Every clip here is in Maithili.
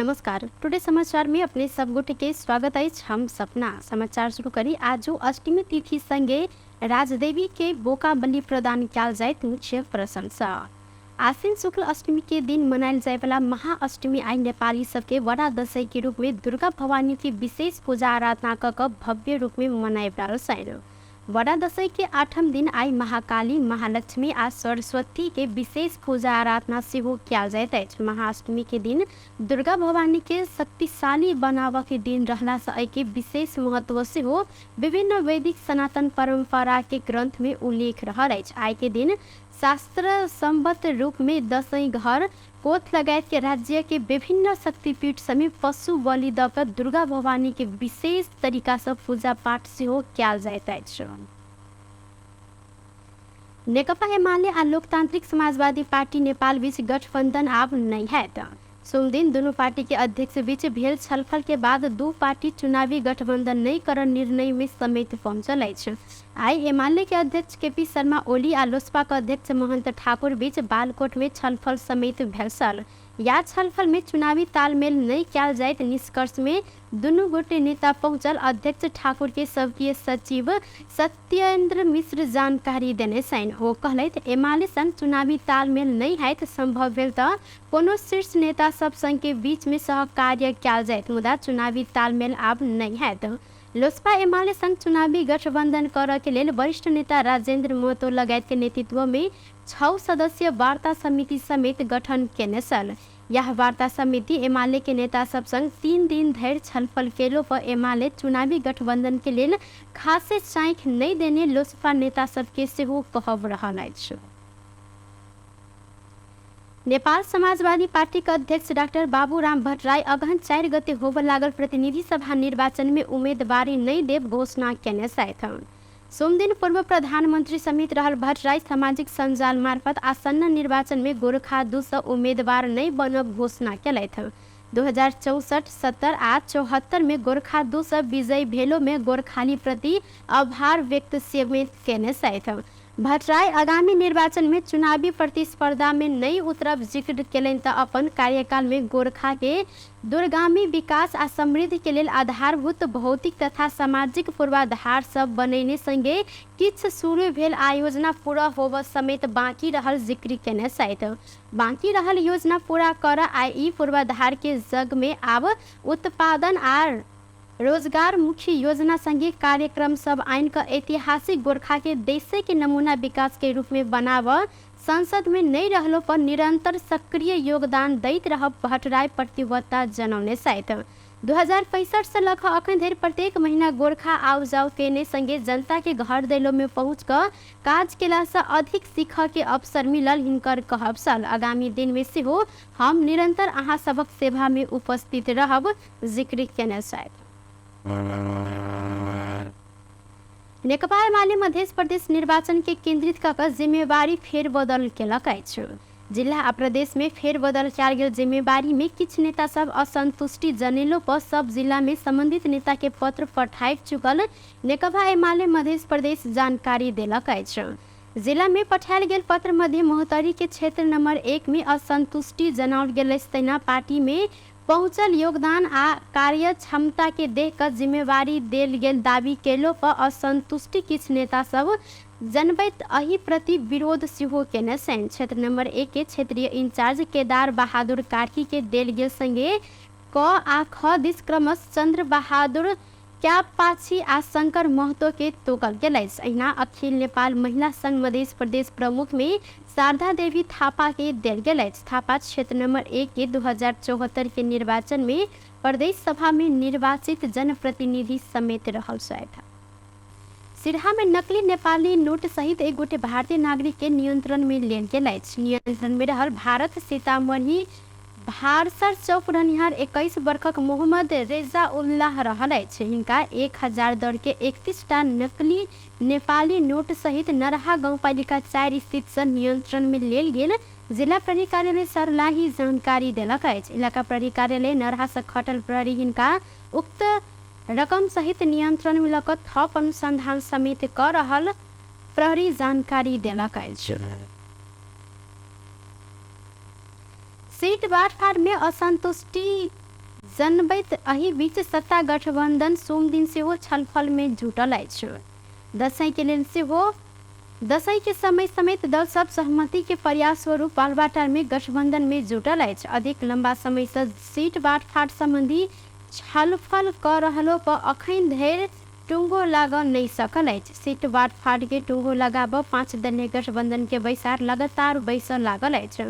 नमस्कार, टुडे समाचार में अपने सब गोटे के स्वागत अछि। हम सपना समाचार शुरू करी। आजु अष्टमी तिथि संगे राजदेवी के बोका बलि प्रदान कयल जाइत मुख्य प्रशंसा। आश्विन शुक्ल अष्टमी के दिन मनायल जायवला महाअष्टमी आइ नेपाली सबके बड़ा दशैं के रूप में दुर्गा भवानी के विशेष पूजा आराधना क कऽ भव्य रूप में मनाबि रहल छनि। बड़ा दशैं के आठम दिन आइ महाकाली, महालक्ष्मी आ सरस्वती के विशेष पूजा आराधना सेहो कयल जाइत अछि। महाअष्टमी के दिन दुर्गा भवानी के शक्तिशाली बनाबऽ के दिन रहला सँ एहि के विशेष महत्व सेहो विभिन्न वैदिक सनातन परंपरा के ग्रंथ में उल्लेख रहल अछि। आइ के दिन शास्त्र सम्बद्ध रूप में दशैं घर, कोथ लगायत के राज्य के विभिन्न शक्तिपीठ समेत पशु बलि दऽ कऽ दुर्गा भवानी के विशेष तरीका सँ पूजा पाठ सेहो कयल जाइत अछि। नेकपा एमाले आ लोकतांत्रिक समाजवादी पार्टी नेपाल बीच गठबंधन आब नहि हैत। सोमदिन दुनू पार्टी के अध्यक्ष बीच भेल छलफल के बाद दू पार्टी चुनावी गठबंधन नहि करऽ निर्णय मे समेत पहुंचल अछि। आइ एमाले के अध्यक्ष केपी शर्मा ओली आ लोसपा के अध्यक्ष महंत ठाकुर बीच बालकोट मे छलफल समेत भेल छल। या छलफल मे चुनावी तालमेल नहि कयल जाइत निष्कर्ष मे दुनू गोटे नेता पहुंचल अध्यक्ष ठाकुर के सबकीय सचिव सत्येन्द्र मिश्र जानकारी देने छनि। ओ कहलथि, एमाले संग चुनावी तालमेल नहि हैत, संभव भेल त कोनो शीर्ष नेता सब संग के बीच मे सहकार्य कयल जायत, मुदा चुनावी तालमेल आब नहि हैत। लोसपा एमाले संग चुनावी गठबंधन करऽ के लेल वरिष्ठ नेता राजेंद्र महतो लगायत के नेतृत्व मे 6 सदस्यीय वार्ता समिति समेत गठन केने छल। यह वार्ता समिति एमाले के नेता सब संग 3 दिन धरि छलफल केलो पर एमाले चुनावी गठबंधन के लेल खासे चाँखि नहि देने लोसपा नेता सब के सेहो कहब रहल अछि। नेपाल समाजवादी पार्टी के अध्यक्ष डाक्टर बाबूराम भट्टराई अगहन 4 गते होबय लागल प्रतिनिधि सभा निर्वाचन में उम्मीदवारी नहि देब घोषणा केने छथि। सोमदिन पूर्व प्रधानमंत्री समेत रहल भट्टराई सामाजिक सञ्जाल मार्फत आसन्न निर्वाचन में गोरखा 2 सँ उम्मीदवार नहि बनब घोषणा केलथि। 2064, 70 आ 74 में गोरखा 2 सँ विजयी भेलो में गोरखाली प्रति आभार व्यक्त समेत केने छथि। भट्टराई आगामी निर्वाचन में चुनावी प्रतिस्पर्धा में नहि उतरब जिक्र केलनि त अपन कार्यकाल में गोरखा के दूरगामी विकास आ समृद्धि के लेल आधारभूत भौतिक तथा सामाजिक पूर्वाधार सब बनैने संगे किछ शुरू भेल आयोजना पूरा होबऽ समेत बाँकी रहल जिक्र केने छथि। बाँकी रहल योजना पूरा करऽ आ ई पूर्वाधार के जग में आब उत्पादन आ रोजगारमुखी योजना संगे कार्यक्रम सब आनि कऽ ऐतिहासिक गोरखा के देशे के नमूना विकास के रूप में बनाबऽ संसद में नहि रहलो पर निरंतर सक्रिय योगदान दैत रहब भट्टराई प्रतिबद्धता जनौने छथि। 2065 सँ लऽ कऽ अखन धरि प्रत्येक महीना गोरखा आउ जाउ केने संगे जनता के घर दैलो में पहुँच कऽ काज केला सँ अधिक सीखऽ के अवसर मिलल हिनकर कहब छल। आगामी दिन में सेहो हम निरंतर अहाँ सभक सेवा में उपस्थित रहब जिक्र केने छथि। नेकपा एमाले मध्य प्रदेश निर्वाचन के केंद्रित कऽ कऽ जिम्मेवारी फेरबदल केलक अछि। जिला आ प्रदेश में फेरबदल कयल गेल जिम्मेवारी में किछु नेता सब असंतुष्टि जनेलो पर सब जिला में संबंधित नेता के पत्र पठाबि चुकल नेकपा एमाले मध्य प्रदेश जानकारी देलक अछि। जिला में पठायल गेल पत्र मध्य महोत्तरी के क्षेत्र नंबर 1 में असंतुष्टि जनाओल गेल अछि। तहिना पार्टी में पहुँचल योगदान आ कार्य क्षमता के देख कऽ जिम्मेवारी देल गेल दावी केलो पर असंतुष्टि किछु नेता सब जनबैत एहि प्रति विरोध सेहो केने छनि। क्षेत्र नंबर 1 के क्षेत्रीय इंचार्ज केदार बहादुर कार्की के देल गेल संगे क आ ख दिस क्रमश चंद्र बहादुर क्यापाछी आ शंकर महतो के तोकल गेल अछि। अहिना अखिल नेपाल महिला संघ मध्य प्रदेश प्रमुख में शारदा देवी थापा के देल गेल अछि। थापा क्षेत्र नंबर 1 के 2074 के निर्वाचन में प्रदेश सभा में निर्वाचित जनप्रतिनिधि समेत रहल छथि। सिरहा में नकली नेपाली नोट सहित एक गोटे भारतीय नागरिक के नियंत्रण में लेल गेल अछि। नियंत्रण में रहल भारत सीतामढ़ी भारसर चौक रहनिहार 21 बरखक मोहम्मद रेजा उल्लाह रहल अछि। हिनका 1000 दर के 31 टा नकली नेपाली नोट सहित नरहा गाउँपालिका 4 स्थित सँ नियंत्रण में लेल गेल जिला प्रहरी कार्यालय सर्लाही जानकारी देलक अछि। इलाका प्रहरी कार्यालय नरहा सँ खटल प्रहरी हिनका उक्त रकम सहित नियंत्रण में लऽ कऽ थप अनुसंधान समेत कऽ रहल प्रहरी जानकारी देलक अछि। सीट बाँटफाँटमे असन्तुष्टि जनबैत एहि बीच सत्ता गठबन्धन सोमदिन सेहो छलफल में जुटल अछि। दसैँ के लेल सेहो दसैँ के समय समेत दल सब सहमति के प्रयास स्वरूप बालबाटार में गठबंधन में जुटल अछि। अधिक लंबा समय से सीट बाँटफाट संबंधी छलफल क रहलो पर अखन धरि टुंगो लागऽ नहि सकल अछि। सीट बाँटफाट के टुंगो लगाबऽ 5 दलीय गठबंधन के बैसार लगातार बैसऽ लागल अछि।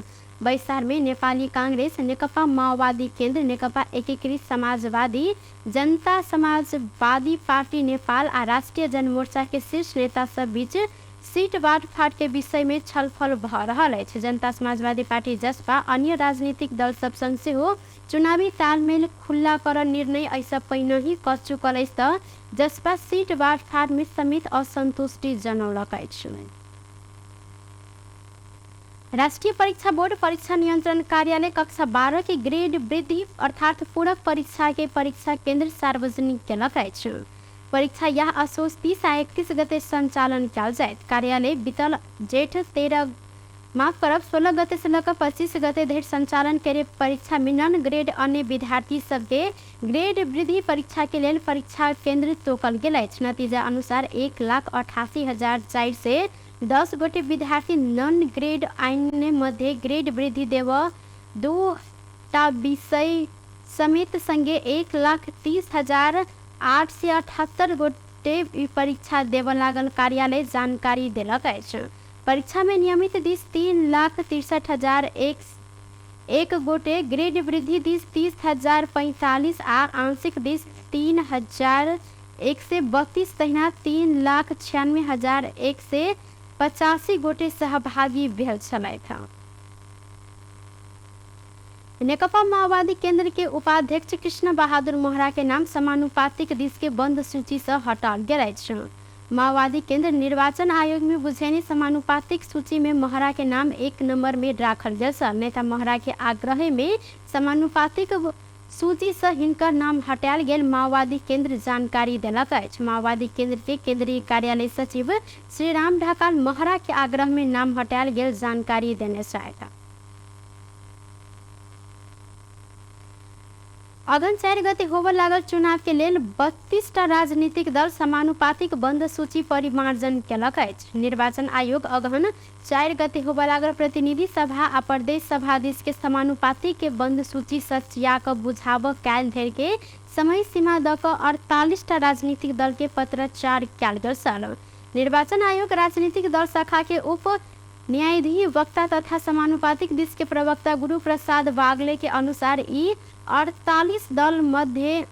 बैसार में नेपाली कांग्रेस, नेकपा माओवादी केन्द्र, नेकपा एकीकृत समाजवादी, जनता समाजवादी पार्टी नेपाल आ राष्ट्रिय जनमोर्चा के शीर्ष नेता सब बीच सीट बाँटफाट के विषय में छलफल भऽ रहल अछि। जनता समाजवादी पार्टी जसपा अन्य राजनीतिक दल सब संग सेहो चुनावी तालमेल खुल्ला करऽ निर्णय एहिसँ पहिनहि कऽ चुकल अछि तऽ जसपा सीट बाँटफाट में समेत असन्तुष्टि जनौलक अछि। राष्ट्रिय परीक्षा बोर्ड परीक्षा नियंत्रण कार्यालय कक्षा 12 के ग्रेड वृद्धि अर्थात पूरक परीक्षा के परीक्षा केन्द्र सार्वजनिक केलक अछि। परीक्षा यह असोज 30 आ 31 गते संचालन कयल जायत। कार्यालय बीतल जेठ 13 माफ करब 16 गते से लऽ कऽ 25 गते धरि संचालन करे परीक्षा में नॉन ग्रेड अन्य विद्यार्थी सबके ग्रेड वृद्धि परीक्षा के लेल परीक्षा केन्द्र तोकल गेल अछि। नतीजा अनुसार 1,88,410 गोटे विद्यार्थी नॉन ग्रेड अन्य मध्ये ग्रेड वृद्धि देव 2टा विषय समेत संगे 1,30,878 गोटे परीक्षा देव लागल कार्यालय जानकारी देलक अछि। परीक्षा में नियमित दिस 3,63,001 गोटे, ग्रेड वृद्धि दिस 30,045 आ आंशिक दिस 3,132 तहिना 3,96,185 गोटे सहभागी भेल छलथि। नेकपा माओवादी केंद्र के उपाध्यक्ष कृष्ण बहादुर मोहरा के नाम समानुपातिक दिस के बंद सूची से हटाओल गेल अछि। माओवादी केंद्र निर्वाचन आयोग में बुझेने समानुपातिक सूची में मोहरा के नाम 1 नंबर में राखल गेल छल। नेता मोहरा के आग्रह में समानुपातिक सूची से हिनकर नाम हटायल गेल माओवादी केंद्र जानकारी देलक अछि। माओवादी केंद्र के केंद्रीय कार्यालय सचिव श्रीराम ढकाल मोहरा के आग्रह में नाम हटायल गेल जानकारी देने छथि। अगहन 4 गते होबय लागल चुनाव के लेल 32टा राजनीतिक दल समानुपातिक बंद सूची परिमार्जन केलक अछि। निर्वाचन आयोग अगहन 4 गते होबय लागल प्रतिनिधि सभा आ प्रदेश सभा दिस के समानुपातिक के बंद सूची सचिया कऽ बुझाबऽ काल्हि धरि के समय सीमा दऽ कऽ 48टा राजनीतिक दल के पत्राचार कयल गेल छल। निर्वाचन आयोग राजनीतिक दल शाखा के उप न्यायाधीश वक्ता तथा समानुपातिक दिस के प्रवक्ता गुरु प्रसाद वागले के अनुसार ई 48 दल मध्य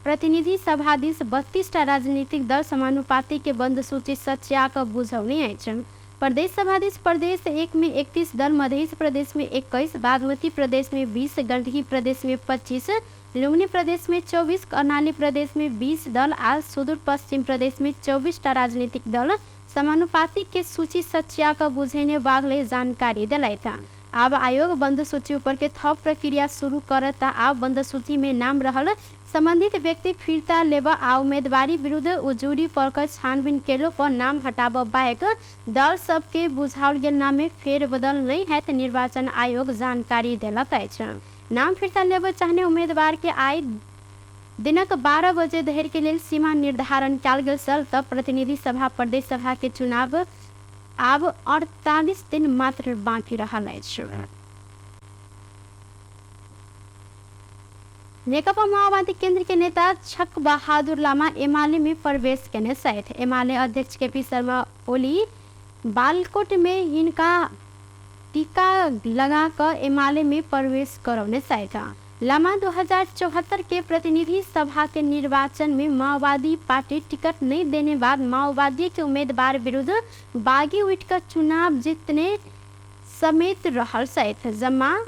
प्रतिनिधि सभा दिस 32टा राजनीतिक दल समानुपातिक के बंद सूची सचिया कऽ बुझौने अछि। प्रदेश सभा दिस प्रदेश 1 में 31 दल, मध्य प्रदेश में 21, बागमती प्रदेश में 20, गंडकी प्रदेश में 25, लुम्बिनी प्रदेश में 24, कर्णाली प्रदेश में 20 दल आ सुदूर पश्चिम प्रदेश में 24टा राजनीतिक दल समानुपातिक के सूची सचिया कऽ बुझेने वागले जानकारी देलथि। आब आयोग बंद सूची ऊपर के थप प्रक्रिया शुरू करत आ बंद सूची में नाम रहल संबंधित व्यक्ति फिर्ता लेब आ उम्मीदवारी विरुद्ध उजूरी पर के छानबीन केलो पर नाम हटाब बाहेक दल सबके बुझाओल गेल नाम में फेरबदल नहीं हैत निर्वाचन आयोग जानकारी देलक अछि। नाम फिर्ता लेब चाहने उम्मीदवार के आइ दिनक 12 बजे धरि के लेल सीमा निर्धारण कयल गेल छल तऽ प्रतिनिधि सभा प्रदेश सभा के चुनाव आब 48 दिन मात्र बाँकी रहल अछि। नेकपा माओवादी केंद्र के नेता छक बहादुर लामा एमाले में प्रवेश केने छथि। एमाले अध्यक्ष केपी शर्मा ओली बालकोट में हिनका टीका लगा कऽ एमाले में प्रवेश करौने छथि। लामा 2074 के प्रतिनिधि सभा के निर्वाचन में माओवादी पार्टी टिकट नहीं देने बाद माओवादी के उम्मीदवार विरुद्ध बागी उठिकऽ चुनाव जीतने समेत रहल छथि। जम्मा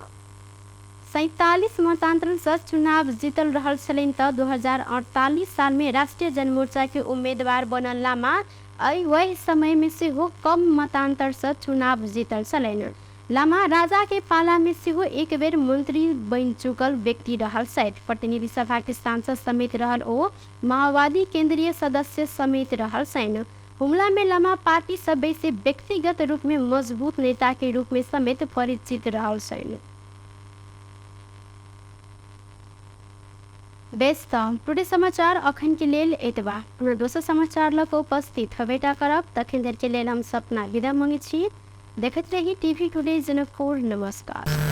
47 मतान्तरण से चुनाव जीतल रहल छलनि तऽ 2048 साल में राष्ट्रिय जनमोर्चा के उम्मीदवार बनल लामा एहि वही समय में सेहो कम मतान्तर से चुनाव जीतल छलनि। लामा राजा के पाला में सेहो एक बेर मंत्री बनि चुकल व्यक्ति रहल छथि। प्रतिनिधि सभा के सांसद समेत रहल ओ माओवादी केंद्रीय सदस्य समेत रहल छनि। हुमला में लामा पार्टी सब बेसी व्यक्तिगत रूप में मजबूत नेता के रूप में समेत परिचित रहल छनि। बेस तऽ टुडे समाचार अखन के लेल एतबा। पुनः दोसर समाचार लऽ कऽ उपस्थित हबेटा करब, तखन धरि के लेल हम सपना विदा मंगै छी। देखैत रही टीवी टुडे जनकपुर। नमस्कार।